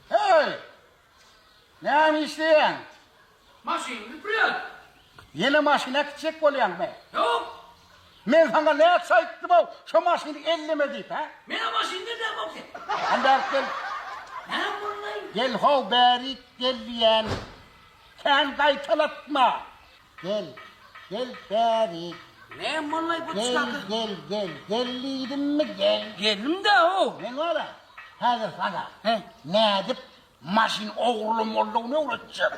Hey! Näme işleýäň? Maşyny süpürýän. Ýene maşyn äkitjek bolýaňmy? Ýok. Men saňa näçe aýtdym-ow, şo maşyny elleme diýip, hä? Men-ä maşyny ellämok sen. Hany bärik gel. Näme boldy? Gel how, bärik gel diýýän. Kän gaýtalatma. Gel, gel bärik. Näme boldy bu Gel, kaka? gel, gel, gel diýdimmi, gel. Geldim-dä, how. Men bar-a, häzir saňa nädip Maşyn ogurlamalydygyny öwretjek.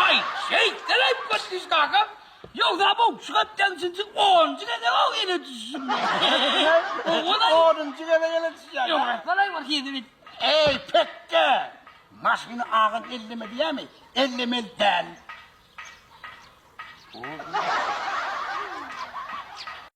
Aý, şeýtseläý Patdyş kaka. Ýogsa bu şu hepdäň içinde onunjy gezeg-ow ele düşüşim. Owadan. Onunjy gezek ele düşýär. Öwretseläý bir hezil. Eý, pekge! Maşyny agan elleme diýýärmi? Ellemeli däl.